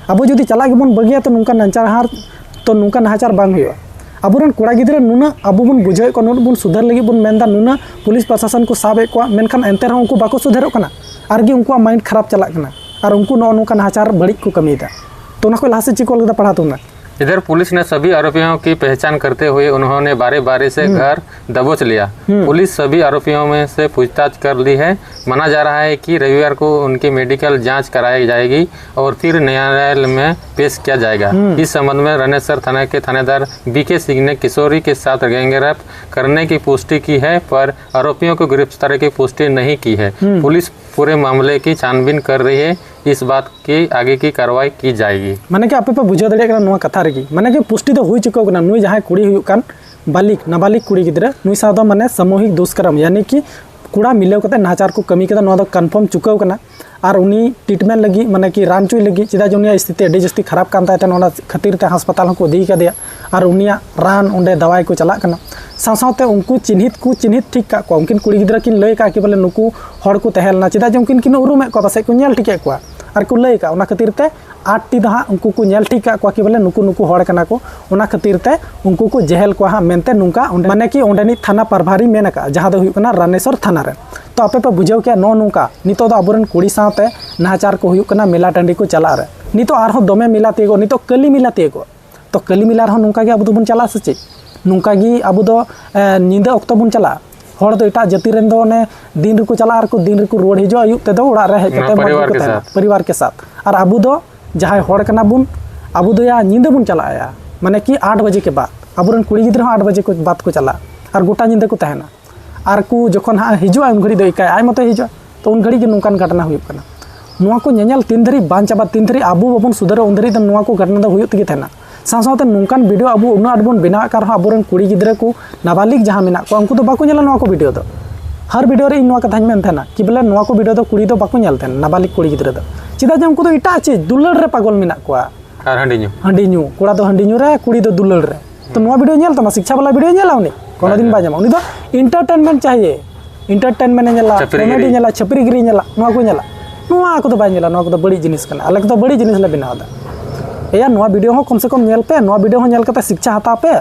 ᱟᱵᱚ ᱡᱩᱫᱤ ᱪᱟᱞᱟᱜ ᱜᱮᱵᱚᱱ ᱵᱟᱹᱜᱤᱭᱟ, ᱛᱚ ᱱᱚᱝᱠᱟ ᱱᱟᱦᱟᱪᱟᱨ, ᱛᱚ ᱱᱚᱝᱠᱟ ᱱᱟᱦᱟᱪᱟᱨ ᱵᱟᱝ ᱦᱩᱭᱩᱜᱼᱟ᱾ ᱟᱵᱚᱨᱮᱱ ᱠᱚᱲᱟ ᱜᱤᱫᱽᱨᱟᱹ ᱱᱩᱱᱟᱹᱜ ᱟᱵᱚ ᱵᱚᱱ ᱵᱩᱡᱷᱟᱹᱣᱮᱫ ᱠᱚᱣᱟ, ᱱᱩᱱᱟᱹᱜ ᱵᱚᱱ ᱥᱩᱫᱷᱟᱹᱨ ᱞᱟᱹᱜᱤᱫ ᱵᱚᱱ ᱢᱮᱱᱫᱟ, ᱱᱩᱱᱟᱹᱜ ᱯᱩᱞᱤᱥ ᱯᱨᱚᱥᱟᱥᱚᱱ ᱠᱚ ᱥᱟᱵᱮᱫ ᱠᱚᱣᱟ, ᱢᱮᱱᱠᱷᱟᱱ ᱮᱱᱛᱮ ᱨᱮᱦᱚᱸ ᱩᱱᱠᱩ ᱵᱟᱠᱚ ᱥᱩᱫᱷᱟᱹᱨᱚᱜ ᱠᱟᱱᱟ᱾ ᱟᱨᱜᱮ ᱩᱱᱠᱩᱣᱟᱜ ᱢᱟᱭᱤᱱᱰ ᱠᱷᱟᱨᱟᱯ ᱪᱟᱞᱟᱜ ᱠᱟᱱᱟ, ᱟᱨ ᱩᱱᱠᱩ ᱱᱚᱜᱼᱚ ᱱᱚᱝᱠᱟ ᱱᱟᱦᱟᱪᱟᱨ ᱵᱟᱹᱲᱤᱡ ᱠᱚ ᱠᱟᱹᱢᱤᱭᱮᱫᱟ᱾ ᱛᱚ ᱚᱱᱟ ᱠᱷᱚᱱ ᱞᱟᱦᱟ ᱥᱮᱫ ᱪᱮᱫ ᱠᱚ ᱚᱞ ᱠᱮᱫᱟ, ᱯᱟᱲᱦᱟᱣ ᱛᱟᱵᱚᱱ ᱢᱮ᱾ इधर पुलिस ने सभी आरोपियों की पहचान करते हुए उन्होंने बारी बारी से घर दबोच लिया। पुलिस सभी आरोपियों में से पूछताछ कर ली है। माना जा रहा है कि रविवार को उनकी मेडिकल जांच कराई जाएगी और फिर न्यायालय में पेश किया जाएगा। इस संबंध में रानेसर थाना के थानेदार बीके सिंह ने किशोरी के साथ गैंगरेप करने की पुष्टि की है, पर आरोपियों को गिरफ्तारी की पुष्टि नहीं की है। पुलिस पूरे मामले की छानबीन कर रही है। इस बात की आगे की कार्रवाई की जाएगी। ᱢᱟᱱᱮ ᱠᱤ ᱟᱯᱮ ᱯᱮ ᱵᱩᱡᱷᱟᱹᱣ ᱫᱟᱲᱮᱭᱟᱜ ᱠᱟᱱᱟ ᱱᱚᱣᱟ ᱠᱟᱛᱷᱟ ᱨᱮᱜᱮ, ᱢᱟᱱᱮ ᱠᱤ ᱯᱩᱥᱴᱤ ᱫᱚ ᱦᱩᱭ ᱪᱩᱠᱟᱹᱣ ᱠᱟᱱᱟ᱾ ᱱᱩᱭ ᱡᱟᱦᱟᱸᱭ ᱠᱩᱲᱤ ᱦᱩᱭᱩᱜ ᱠᱟᱱ ᱵᱟᱞᱤᱠ, ᱱᱟᱵᱟᱞᱤᱠ ᱠᱩᱲᱤ ᱜᱤᱫᱽᱨᱟᱹ, ᱱᱩᱭ ᱥᱟᱶ ᱫᱚ ᱢᱟᱱᱮ ᱥᱟᱢᱩᱦᱤᱠ ᱫᱩᱥᱠᱨᱚᱢ, ᱭᱟᱱᱤ ᱠᱤ ᱠᱚᱲᱟ ᱢᱤᱞᱟᱹᱣ ᱠᱟᱛᱮ ᱱᱟᱦᱟᱪᱟᱨ ᱠᱚ ᱠᱟᱹᱢᱤ ᱠᱮᱫᱟ, ᱱᱚᱣᱟ ᱫᱚ ᱠᱚᱱᱯᱷᱟᱨᱢ ᱪᱩᱠᱟᱹᱣ ᱠᱟᱱᱟ᱾ ᱟᱨ ᱩᱱᱤ ᱴᱨᱤᱴᱢᱮᱱᱴ ᱞᱟᱹᱜᱤᱫ, ᱢᱟᱱᱮ ᱠᱤ ᱨᱟᱱ ᱦᱚᱪᱚᱭ ᱞᱟᱹᱜᱤᱫ, ᱪᱮᱫᱟᱜ ᱡᱮ ᱩᱱᱤᱭᱟᱜ ᱥᱛᱷᱤᱛᱤ ᱟᱹᱰᱤ ᱡᱟᱹᱥᱛᱤ ᱠᱷᱟᱨᱟᱯ ᱠᱟᱱ ᱛᱟᱭ ᱛᱟᱦᱮᱸᱫ, ᱚᱱᱟ ᱠᱷᱟᱹᱛᱤᱨ ᱛᱮ ᱦᱟᱥᱯᱟᱛᱟᱞ ᱦᱚᱸᱠᱚ ᱤᱫᱤ ᱠᱟᱫᱮᱭᱟ᱾ ᱟᱨ ᱩᱱᱤᱭᱟᱜ ᱨᱟᱱ ᱚᱸᱰᱮ ᱫᱟᱣᱟᱭ ᱠᱚ ᱪᱟᱞᱟᱜ ᱠᱟᱱᱟ᱾ ᱥᱟᱶ ᱥᱟᱶᱛᱮ ᱩᱱᱠᱩ ᱪᱤᱱᱦᱤᱛ ᱠᱚ ᱪᱤᱱᱦᱤᱛ ᱴᱷᱤᱠ ᱠᱟᱜ ᱠᱚᱣᱟ, ᱩᱱᱠᱤᱱ ᱠᱩᱲᱤ ᱜᱤᱫᱽᱨᱟᱹ ᱠᱤᱱ ᱞᱟᱹᱭ ᱠᱟᱜᱼᱟ ᱠᱤ ᱵᱚᱞᱮ ᱱᱩᱠᱩ ᱦᱚᱲ ᱠᱚ ᱛᱟᱦᱮᱸ ᱞᱮᱱᱟ, ᱪᱮᱫᱟᱜ ᱡᱮ ᱩᱱᱠᱤᱱ ᱠᱤᱱ ᱩᱨᱩᱢᱮᱫ ᱠᱚᱣᱟ, ᱯᱟᱥᱮᱡ ᱠᱚ ᱧᱮᱞ ᱴᱷᱤᱠᱮᱫ ᱠᱚᱣᱟ᱾ ᱟᱨ ᱠᱚ ᱞᱟᱹᱭ ᱠᱟᱜᱼᱟ, ᱚᱱᱟ ᱠᱷᱟᱹᱛᱤᱨ ᱛᱮ ᱟᱴ ᱴᱤ ᱫᱚ ᱦᱟᱸᱜ ᱩᱱᱠᱩ ᱠᱚ ᱧᱮᱞ ᱴᱷᱤᱠ ᱠᱟᱜ ᱠᱚᱣᱟ ᱠᱤ ᱵᱚᱞᱮ ᱱᱩᱠᱩ ᱱᱩᱠᱩ ᱦᱚᱲ ᱠᱟᱱᱟ ᱠᱚ, ᱚᱱᱟ ᱠᱷᱟᱹᱛᱤᱨ ᱛᱮ ᱩᱱᱠᱩ ᱠᱚ ᱡᱮᱦᱮᱞ ᱠᱚᱣᱟ ᱦᱟᱸᱜ ᱢᱮᱱᱛᱮ ᱱᱚᱝᱠᱟ ᱚᱸᱰᱮ, ᱢᱟᱱᱮ ᱠᱤ ᱚᱸᱰᱮᱱᱤᱡ ᱛᱷᱟᱱᱟ ᱯᱨᱚᱵᱷᱟᱨᱤ ᱢᱮᱱ ᱟᱠᱟᱫᱼᱟ, ᱡᱟᱦᱟᱸ ᱫᱚ ᱦᱩᱭᱩᱜ ᱠᱟᱱᱟ ᱨᱟᱱᱮᱥᱚᱨ ᱛᱷᱟᱱᱟ ᱨᱮ᱾ ᱛᱚ ᱟᱯᱮ ᱯᱮ ᱵᱩᱡᱷᱟᱹᱣ ᱠᱮᱜᱼᱟ, ᱱᱚᱜᱼᱚ ᱱᱚᱝᱠᱟ ᱱᱤᱛᱚᱜ ᱫᱚ ᱟᱵᱚᱨᱮᱱ ᱠᱩᱲᱤ ᱥᱟᱶᱛᱮ ᱱᱟᱦᱟᱪᱟᱨ ᱠᱚ ᱦᱩᱭᱩᱜ ᱠᱟᱱᱟ ᱢᱮᱞᱟ ᱴᱟᱺᱰᱤ ᱠᱚ ᱪᱟᱞᱟᱜ ᱨᱮ᱾ ᱱᱤᱛᱚᱜ ᱟᱨᱦᱚᱸ ᱫᱚᱢᱮ ᱢᱮᱞᱟ ᱛᱤᱭᱳᱜᱚᱜ, ᱱᱤᱛᱚᱜ ᱠᱟᱹᱞᱤ ᱢᱮᱞᱟ ᱛᱤᱭᱳᱜᱚᱜ᱾ ᱛᱚ ᱠᱟᱹᱞᱤ ᱢᱮᱞᱟ ᱨᱮᱦᱚᱸ ᱱᱚᱝᱠᱟ ᱜᱮ ᱟᱵᱚ ᱫᱚᱵᱚᱱ ᱪᱟᱞᱟᱜᱼᱟ ᱥᱮ ᱪᱮᱫ? ᱱᱚᱝᱠᱟ ᱜᱮ ᱟᱵᱚ ᱫᱚ, ᱮ, ᱧᱤᱫᱟᱹ ᱚᱠᱛᱚ ᱵᱚᱱ ᱪᱟᱞᱟᱜᱼᱟ᱾ ᱦᱚᱲ ᱫᱚ ᱮᱴᱟᱜ ᱡᱟᱹᱛᱤ ᱨᱮᱱ ᱫᱚ ᱚᱱᱮ ᱫᱤᱱ ᱨᱮᱠᱚ ᱪᱟᱞᱟᱜᱼᱟ ᱟᱨ ᱠᱚ ᱫᱤᱱ ᱨᱮᱠᱚ ᱨᱩᱣᱟᱹᱲ ᱦᱤᱡᱩᱜᱼᱟ, ᱟᱹᱭᱩᱵ ᱛᱮᱫᱚ ᱚᱲᱟᱜ ᱨᱮ ᱦᱮᱡ ᱠᱟᱛᱮ ᱢᱚᱡᱽ ᱜᱮᱠᱚ ᱛᱟᱦᱮᱱᱟ, ᱯᱚᱨᱤᱵᱟᱨ ᱠᱮ ᱥᱟᱛᱷ᱾ ᱟᱨ ᱟᱵᱚ ᱫᱚ ᱡᱟᱦᱟᱸᱭ ᱦᱚᱲ ᱠᱟᱱᱟ ᱵᱚᱱ, ᱟᱵᱚ ᱫᱚ ᱭᱟ ᱧᱤᱫᱟᱹ ᱵᱚᱱ ᱪᱟᱞᱟᱜᱼᱟ, ᱭᱟ, ᱢᱟᱱᱮ ᱠᱤ ᱟᱴ ᱵᱟᱡᱮ ᱠᱮ ᱵᱟᱫ᱾ ᱟᱵᱚᱨᱮᱱ ᱠᱩᱲᱤ ᱜᱤᱫᱽᱨᱟᱹ ᱦᱚᱸ ᱟᱴ ᱵᱟᱡᱮ ᱠᱚ ᱵᱟᱫ ᱠᱚ ᱪᱟᱞᱟᱜᱼᱟ ᱟᱨ ᱜᱚᱴᱟ ᱧᱤᱫᱟᱹ ᱠᱚ ᱛᱟᱦᱮᱱᱟ᱾ ᱟᱨ ᱠᱚ ᱡᱚᱠᱷᱚᱱ ᱦᱟᱸᱜ ᱦᱤᱡᱩᱜᱼᱟ, ᱩᱱ ᱜᱷᱟᱹᱲᱤᱡ ᱫᱚ ᱮᱠᱟᱭ ᱟᱡ ᱢᱚᱛᱚᱭ ᱦᱤᱡᱩᱜᱼᱟ᱾ ᱛᱚ ᱩᱱ ᱜᱷᱟᱹᱲᱤᱡ ᱜᱮ ᱱᱚᱝᱠᱟᱱ ᱜᱷᱚᱴᱚᱱᱟ ᱦᱩᱭᱩᱜ ᱠᱟᱱᱟ᱾ ᱱᱚᱣᱟ ᱠᱚ ᱧᱮᱧᱮᱞ ᱛᱤᱱ ᱫᱷᱟᱹᱨᱤᱡ ᱵᱟᱝ ᱪᱟᱵᱟᱜ, ᱛᱤᱱ ᱫᱷᱟᱹᱨᱤᱡ ᱟᱵᱚ ᱵᱟᱵᱚᱱ ᱥᱩᱫᱷᱟᱹᱨᱚᱜ, ᱩᱱ ᱫᱷᱟᱹᱨᱤᱡ ᱫᱚ ᱱᱚᱣᱟ ᱠᱚ ᱜᱷᱚᱴᱚᱱᱟ ᱫᱚ ᱦᱩᱭᱩᱜ ᱛᱮᱜᱮ ᱛᱟᱦᱮᱱᱟ᱾ ᱥᱟᱶ ᱥᱟᱶᱛᱮ ᱱᱚᱝᱠᱟᱱ ᱵᱷᱤᱰᱤᱭᱳ ᱟᱵᱚ ᱩᱱᱟᱹᱜ ᱟᱸᱴ ᱵᱚᱱ ᱵᱮᱱᱟᱣᱮᱫ ᱠᱟᱱ ᱨᱮᱦᱚᱸ, ᱟᱵᱚᱨᱮᱱ ᱠᱩᱲᱤ ᱜᱤᱫᱽᱨᱟᱹ ᱠᱚ, ᱱᱟᱵᱟᱞᱤᱜ ᱡᱟᱦᱟᱸ ᱢᱮᱱᱟᱜ ᱠᱚᱣᱟ, ᱩᱱᱠᱩ ᱫᱚ ᱵᱟᱠᱚ ᱧᱮᱞᱟ ᱱᱚᱣᱟ ᱠᱚ ᱵᱷᱤᱰᱤᱭᱳ ᱫᱚ᱾ ᱦᱟᱨ ᱵᱷᱤᱰᱤᱭᱳ ᱨᱮ ᱤᱧ ᱱᱚᱣᱟ ᱠᱟᱛᱷᱟᱧ ᱢᱮᱱ ᱛᱟᱦᱮᱱᱟ ᱠᱤ ᱵᱚᱞᱮ ᱱᱚᱣᱟ ᱠᱚ ᱵᱷᱤᱰᱤᱭᱳ ᱫᱚ ᱠᱩᱲᱤ ᱫᱚ ᱵᱟᱠᱚ ᱧᱮᱞ ᱛᱟᱦᱮᱱᱟ, ᱱᱟᱵᱟᱞᱤᱜ ᱠᱩᱲᱤ ᱜᱤᱫᱽᱨᱟᱹ ᱫᱚ᱾ ᱪᱮᱫᱟᱜ ᱡᱮ ᱩᱱᱠᱩ ᱫᱚ ᱮᱴᱟᱜ ᱪᱤᱡᱽ, ᱫᱩᱞᱟᱹᱲ ᱨᱮ ᱯᱟᱜᱚᱞ ᱢᱮᱱᱟᱜ ᱠᱚᱣᱟ᱾ ᱟᱨ ᱦᱟᱺᱰᱤ ᱧᱩ᱾ ᱦᱟᱺᱰᱤ ᱧᱩ, ᱠᱚᱲᱟ ᱫᱚ ᱦᱟᱺᱰᱤ ᱧᱩ ᱨᱮ, ᱠᱩᱲᱤ ᱫᱚ ᱫᱩᱞᱟᱹᱲ ᱨᱮ᱾ ᱛᱚ ᱱᱚᱣᱟ ᱵᱷᱤᱰᱤᱭᱳ ᱧᱮᱞ ᱛᱟᱢᱟ, ᱥᱤᱠᱪᱷᱟ ᱵᱟᱞᱟ ᱵᱷᱤᱰᱤᱭᱳ ᱧᱮᱞᱟ ᱩᱱᱤ? ᱠᱳᱱᱳ ᱫᱤᱱ ᱵᱟᱭ ᱧᱟᱢᱟ᱾ ᱩᱱᱤ ᱫᱚ ᱮᱱᱴᱟᱨᱴᱮᱱᱢᱮᱱᱴ ᱪᱟᱦᱤᱭᱮ, ᱮᱱᱴᱟᱨᱴᱮᱱᱢᱮᱱᱴ ᱮ ᱧᱮᱞᱟ, ᱪᱷᱟᱹᱯᱨᱤ ᱠᱚᱢᱮᱰᱤ ᱜᱤᱨᱤ᱾ ᱧᱮᱞᱟ, ᱪᱷᱟᱹᱯᱨᱤ ᱜᱤᱨᱤ ᱧᱮᱞᱟ, ᱱᱚᱣᱟ ᱠᱚ ᱧᱮᱞᱟ᱾ ᱱᱚᱣᱟ ᱠᱚᱫᱚ ᱵᱟᱭ ᱧᱮᱞᱟ, ᱱᱚᱣᱟ ᱠᱚᱫᱚ ᱵᱟᱹᱲᱤᱡ ᱡᱤᱱᱤᱥ ᱠᱟᱱᱟ, ᱟᱞᱮ ᱠᱚᱫᱚ ᱵᱟᱹᱲᱤᱡ ᱡᱤᱱᱤᱥ ᱞᱮ ᱵᱮᱱᱟᱣ ᱮᱫᱟ᱾ ᱮᱭᱟ, ᱱᱚᱣᱟ ᱵᱷᱤᱰᱤᱭᱳ ᱦᱚᱸ ᱠᱚᱢ ᱥᱮ ᱠᱚᱢ ᱧᱮᱞ ᱯᱮ, ᱱᱚᱣᱟ ᱵᱷᱤᱰᱤᱭᱳ ᱦᱚᱸ ᱧᱮᱞ ᱠᱟᱛᱮ ᱥᱤᱠᱪᱷᱟ ᱦᱟᱛᱟᱣ ᱯᱮ᱾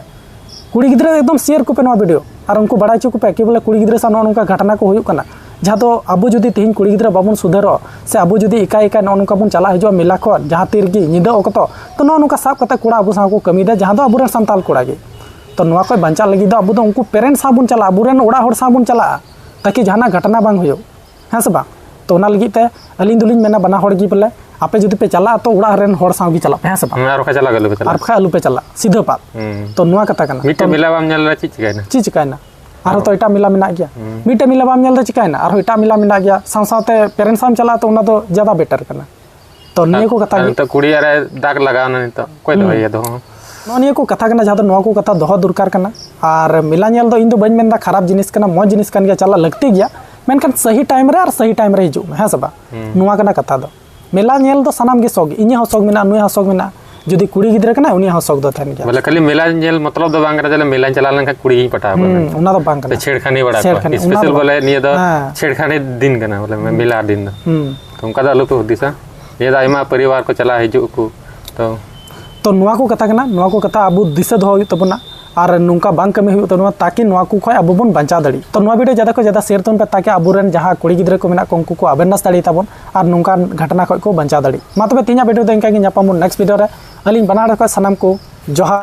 ᱠᱩᱲᱤ ᱜᱤᱫᱽᱨᱟᱹ ᱮᱠᱫᱚᱢ ᱥᱮᱭᱟᱨ ᱠᱚᱯᱮ ᱱᱚᱣᱟ ᱵᱷᱤᱰᱤᱭᱳ, ᱟᱨ ᱩᱱᱠᱩ ᱵᱟᱲᱟᱭ ᱦᱚᱪᱚ ᱠᱚᱯᱮ ᱠᱤ ᱵᱚᱞᱮ ᱠᱩᱲᱤ ᱜᱤᱫᱽᱨᱟᱹ ᱥᱟᱶ ᱱᱚᱜᱼᱚ ᱱᱚᱝᱠᱟ ᱜᱷᱟᱴᱱᱟ ᱠᱚ ᱦᱩᱭᱩᱜ ᱠᱟᱱᱟ᱾ ᱡᱟᱦᱟᱸ ᱫᱚ ᱟᱵᱚ ᱡᱩᱫᱤ ᱛᱮᱦᱮᱧ ᱠᱩᱲᱤ ᱜᱤᱫᱽᱨᱟᱹ ᱵᱟᱵᱚᱱ ᱥᱩᱫᱷᱟᱹᱨᱚᱜ, ᱥᱮ ᱟᱵᱚ ᱡᱩᱫᱤ ᱮᱠᱟᱭ ᱮᱠᱟᱭ ᱱᱚᱜᱼᱚ ᱱᱚᱝᱠᱟ ᱵᱚᱱ ᱪᱟᱞᱟᱜ ᱦᱤᱡᱩᱜᱼᱟ ᱢᱮᱞᱟ ᱠᱷᱚᱱ ᱡᱟᱦᱟᱸ ᱛᱤ ᱨᱮᱜᱮ ᱧᱤᱫᱟᱹ ᱚᱠᱛᱚ, ᱛᱚ ᱱᱚᱜᱼᱚ ᱱᱚᱝᱠᱟ ᱥᱟᱵ ᱠᱟᱛᱮ ᱠᱚᱲᱟ ᱟᱵᱚ ᱥᱟᱶ ᱠᱚ ᱠᱟᱹᱢᱤᱭᱮᱫᱟ, ᱡᱟᱦᱟᱸ ᱫᱚ ᱟᱵᱚᱨᱮᱱ ᱥᱟᱱᱛᱟᱲ ᱠᱚᱲᱟ ᱜᱮ᱾ ᱛᱚ ᱱᱚᱣᱟ ᱠᱷᱚᱱ ᱵᱟᱧᱪᱟᱜ ᱞᱟᱹᱜᱤᱫ ᱫᱚ ᱟᱵᱚ ᱫᱚ ᱩᱱᱠᱩ parents ᱥᱟᱶ ᱵᱚᱱ ᱪᱟᱞᱟᱜᱼᱟ, ᱟᱵᱚᱨᱮᱱ ᱚᱲᱟᱜ ᱦᱚᱲ ᱥᱟᱶ ᱵᱚᱱ ᱪᱟᱞᱟᱜᱼᱟ, ᱛᱟᱠᱤ ᱡᱟᱦᱟᱱᱟᱜ ᱜᱷᱚᱴᱚᱱᱟ ᱵᱟᱝ ᱦᱩᱭᱩᱜ, ᱦᱮᱸ ᱥᱮ ᱵᱟᱝ? ᱛᱚ ᱚᱱᱟ ᱞᱟᱹᱜᱤᱫ ᱛᱮ ᱟᱹᱞᱤᱧ ᱫᱚᱞᱤᱧ ᱢᱮᱱᱟ ᱵᱟᱱᱟ ᱦᱚᱲ ᱜᱮ ᱵᱚᱞᱮ, ᱟᱯᱮ ᱡᱩᱫᱤ ᱯᱮ ᱪᱟᱞᱟᱜᱼᱟ ᱛᱚ ᱚᱲᱟᱜ ᱨᱮᱱ ᱦᱚᱲ ᱥᱟᱶ ᱜᱮ ᱪᱟᱞᱟᱜ ᱯᱮ, ᱦᱮᱸ ᱥᱮ ᱵᱟᱝ? ᱦᱮᱸ, ᱟᱨ ᱵᱟᱠᱷᱟᱡ ᱪᱟᱞᱟᱜ ᱜᱮ ᱟᱞᱚ ᱯᱮ ᱪᱟᱞᱟᱜᱼᱟ᱾ ᱟᱨ ᱵᱟᱠᱷᱟᱡ ᱟᱞᱚ ᱯᱮ ᱪᱟᱞᱟᱜᱼᱟ, ᱥᱤᱫᱷᱟᱹ ᱯᱟᱫ᱾ ᱦᱩᱸ᱾ ᱛᱚ ᱱᱚᱣᱟ ᱠᱟᱛᱷᱟ ᱠᱟᱱᱟ᱾ ᱢᱤᱫᱴᱮᱡ ᱛᱚ ᱢᱮᱞᱟ ᱵᱟᱢ ᱧᱮᱞ ᱞᱮᱫᱟ ᱪᱮᱫ ᱪᱤᱠᱟᱹᱭᱮᱱᱟ? ᱪᱮᱫ ᱪᱤᱠᱟᱹᱭᱮᱱᱟ? ᱟᱨᱦᱚᱸ ᱛᱚ ᱮᱴᱟᱜ ᱢᱮᱞᱟ ᱢᱮᱱᱟᱜ ᱜᱮᱭᱟ᱾ ᱦᱩᱸ᱾ ᱢᱤᱫᱴᱮᱡ ᱢᱮᱞᱟ ᱵᱟᱢ ᱧᱮᱞ ᱞᱮᱫᱟ ᱪᱤᱠᱟᱹᱭᱮᱱᱟ? ᱟᱨᱦᱚᱸ ᱮᱴᱟᱜ ᱢᱮᱞᱟ ᱢᱮᱱᱟᱜ ᱜᱮᱭᱟ, ᱥᱟᱶ ᱥᱟᱶᱛᱮ parents ᱥᱟᱶ ᱮᱢ ᱪᱟᱞᱟᱜᱼᱟ ᱛᱚ ᱚᱱᱟ ᱫᱚ ᱡᱟᱫᱟ better ᱠᱟᱱᱟ᱾ ᱛᱚ ᱱᱤᱭᱟᱹ ᱠᱚ ᱠᱟᱛᱷᱟ ᱟᱨ ᱜᱮ᱾ ᱱᱤᱛᱚᱜ ᱠᱩᱲᱤ ᱟᱨᱮ ᱫᱟᱜᱽ ᱞᱟᱜᱟᱣ ᱮᱱᱟ, ᱱᱤᱛᱚᱜ ᱚᱠᱚᱭ ᱦᱩᱸ᱾ ᱫᱚᱦᱚᱭᱮᱭᱟ ᱫᱚᱦᱚ ᱦᱚᱸ? ᱱᱚᱜᱼᱚ ᱱᱤᱭᱟᱹ ᱠᱚ ᱠᱟᱛᱷᱟ ᱠᱟᱱᱟ, ᱡᱟᱦᱟᱸ ᱫᱚ ᱱᱚᱣᱟ ᱠᱚ ᱠᱟᱛᱷᱟ ᱫᱚᱦᱚ ᱫᱚᱨᱠᱟᱨ ᱠᱟᱱᱟ᱾ ᱟᱨ ᱢᱮᱞᱟ ᱧᱮᱞ ᱫᱚ ᱤᱧ ᱫᱚ ᱵᱟᱹᱧ ᱢᱮᱱᱫᱟ ᱠᱷᱟᱨᱟᱯ ᱡᱤᱱᱤᱥ ᱠᱟᱱᱟ, ᱢᱚᱡᱽ ᱡᱤᱱᱤᱥ ᱠᱟᱱ ᱜᱮᱭᱟ, ᱪᱟᱞᱟᱜ ᱞᱟᱹᱠᱛᱤ ᱜᱮᱭᱟ, ᱢᱮᱱᱠᱷᱟᱱ ᱥᱟᱹᱦᱤ time ᱨᱮ ᱟᱨ ᱥᱟᱹᱦᱤ time ᱨᱮ ᱦᱤᱡᱩᱜ ᱢᱮ, ᱦᱮᱸ ᱥᱮ ᱵᱟᱝ? ᱦᱩᱸ᱾ ᱱᱚᱣᱟ ᱠᱟᱱᱟ ᱠᱟᱛᱷᱟ ᱫᱚ᱾ ᱢᱮᱞᱟ ᱧᱮᱞ ᱫᱚ ᱥᱟᱱᱟᱢ ᱜᱮ ᱥᱚᱠ, ᱤᱧᱟᱹᱜ ᱦᱚᱸ ᱥᱚᱠ ᱢᱮᱱᱟᱜᱼᱟ, ᱱᱩᱭᱟᱜ ᱦᱚᱸ ᱥᱚᱠ ᱢᱮᱱᱟᱜᱼᱟ᱾ ᱡᱩᱫᱤ ᱠᱩᱲᱤ ᱜᱤᱫᱽᱨᱟᱹ ᱠᱟᱱᱟᱭ, ᱩᱱᱤᱭᱟᱜ ᱦᱚᱸ ᱥᱚᱠ ᱫᱚ ᱛᱟᱦᱮᱱ ᱜᱮᱭᱟ᱾ ᱵᱚᱞᱮ ᱠᱷᱟᱹᱞᱤ ᱢᱮᱞᱟ ᱧᱮᱞ ᱢᱚᱛᱞᱚᱵ ᱫᱚ ᱵᱟᱝ ᱠᱟᱱᱟ ᱡᱮ ᱢᱮᱞᱟᱧ ᱪᱟᱞᱟᱣ ᱞᱮᱱᱠᱷᱟᱱ ᱠᱩᱲᱤ ᱜᱤᱧ ᱯᱟᱴᱟᱣ ᱠᱚᱣᱟ ᱦᱩᱸ, ᱢᱮᱱᱛᱮ᱾ ᱚᱱᱟ ᱫᱚ ᱵᱟᱝ ᱠᱟᱱᱟ᱾ ᱥᱮ ᱪᱷᱮᱲᱠᱷᱟᱱᱤ ᱵᱟᱲᱟ ᱠᱚᱣᱟ᱾ ᱪᱷᱮᱲᱠᱷᱟᱱᱤ, ᱚᱱᱟ ᱫᱚ special ᱵᱟᱝ᱾ ᱵᱚᱞᱮ ᱱᱤᱭᱟᱹ ᱫᱚ ᱦᱮᱸ᱾ ᱪᱷᱮᱲᱠᱷᱟᱱᱤ ᱫᱤᱱ ᱠᱟᱱᱟ, ᱵᱚᱞᱮ ᱦᱩᱸ᱾ ᱢᱮᱞᱟ ᱫᱤᱱ ᱫᱚ᱾ ᱦᱩᱸ᱾ ᱛᱚ ᱚᱱᱠᱟ ᱫᱚ ᱟᱞᱚ ᱯᱮ ᱦᱩᱫᱤᱥᱟ᱾ ᱱᱤᱭᱟᱹ ᱫᱚ ᱟᱭᱢᱟ ᱯᱚᱨᱤᱵᱟᱨ ᱠᱚ ᱪᱟᱞᱟᱣ ᱦᱤᱡᱩᱜ ᱟᱠᱚ᱾ ᱛᱚ ᱛᱚ ᱱᱚᱣᱟ ᱠᱚ ᱠᱟᱛᱷᱟ ᱠᱟᱱᱟ, ᱱᱚᱣᱟ ᱠᱚ ᱠᱟᱛᱷᱟ ᱟᱵᱚ ᱫᱤᱥᱟᱹ ᱫᱚᱦᱚ ᱦᱩᱭᱩᱜ ᱛᱟᱵᱚᱱᱟ᱾ ᱟᱨ ᱱᱚᱝᱠᱟ ᱵᱟᱝ ᱠᱟᱹᱢᱤ ᱦᱩᱭᱩᱜ ᱛᱟᱵᱚᱱᱟ, ᱛᱟᱠᱤ ᱱᱚᱣᱟ ᱠᱚ ᱠᱷᱚᱱ ᱟᱵᱚ ᱵᱚᱱ ᱵᱟᱧᱪᱟᱣ ᱫᱟᱲᱮᱜ᱾ ᱛᱚ ᱱᱚᱣᱟ video ᱡᱟᱫᱟ ᱠᱷᱚᱱ ᱡᱟᱫᱟ share ᱛᱟᱵᱚᱱ ᱯᱮ, ᱛᱟᱠᱤ ᱟᱵᱚᱨᱮᱱ ᱡᱟᱦᱟᱸ ᱠᱩᱲᱤ ᱜᱤᱫᱽᱨᱟᱹ ᱠᱚ ᱢᱮᱱᱟᱜ ᱠᱚ, ᱩᱱᱠᱩ ᱠᱚ awareness ᱫᱟᱲᱮᱭᱟᱜ ᱛᱟᱵᱚᱱ ᱟᱨ ᱱᱚᱝᱠᱟᱱ ᱜᱷᱚᱴᱚᱱᱟ ᱠᱷᱚᱱ ᱠᱚ ᱵᱟᱧᱪᱟᱣ ᱫᱟᱲᱮᱜ᱾ ᱢᱟ ᱛᱚᱵᱮ ᱛᱮᱦᱮᱧᱟᱜ video ᱫᱚ ᱤᱱᱠᱟ ᱜᱮ, ᱧᱟᱯᱟᱢ ᱵᱚᱱ next video ᱨᱮ᱾ ᱟᱹᱞᱤᱧ ᱵᱟᱱᱟ ᱦᱚᱲ ᱠᱷᱚᱱ ᱥᱟᱱᱟᱢ ᱠᱚ ᱡᱚᱦᱟᱨ᱾